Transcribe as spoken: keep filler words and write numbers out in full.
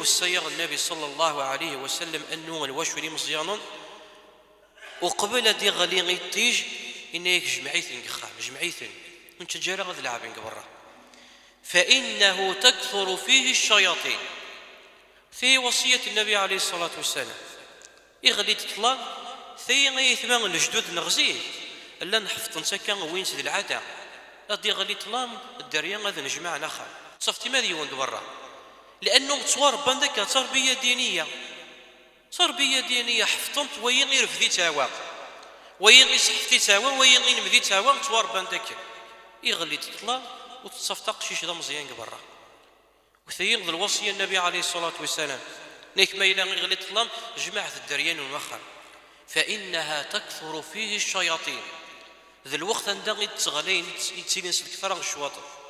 Yewsa-yaɣ Nnabi ṣalla Llahu ɛalayhi wa sallam annu n wacu n imeẓyanen, uqbel ad iɣli iṭij, yenna-yak: "Jmeɛ-iten deg uxxam, jmeɛ-iten, ur ttaǧǧa ara ad leɛben deg berra. Fa innahu takthuru fihi ccayaṭin." Ti wasiyat Nnabi ɛalayhi ṣṣalatu wassalam. Iɣli-d ṭṭlam, tayi ay aytma n lejdud-nneɣ zik, llan ḥeffḍen-tt akka, wwin-tt d lɛada. Ad iɣli ṭṭlam, dderya ad nejmaɛen axxam. Ṣafti ma d yiwen d berra. Li'annu ttwaṛebban-d akka, d tarbiya diniya. Tarbiya diniya, ḥeffḍen-t, wayi irfed-itt-awa. Wayi isḥeffḍ-itt-awa, wayi inmed-itt-awa, ttwaṛebban-d akken. Iɣli-d ṭṭlam, ur tettafeḍ aqcic d ameẓyan deg berra. U tayi d lwasiya n Nnabi ɛalayhi ṣṣalatu wassalam. Nek ma yella iɣli ṭṭlam, jmeɛ-t dderya-nwen n uxxam. Fa innaha takthuru fihi ccayaṭin. D lweqt anda i d-tteɣlayen, i d-, i ttilin s lketṛa n ccwaṭen.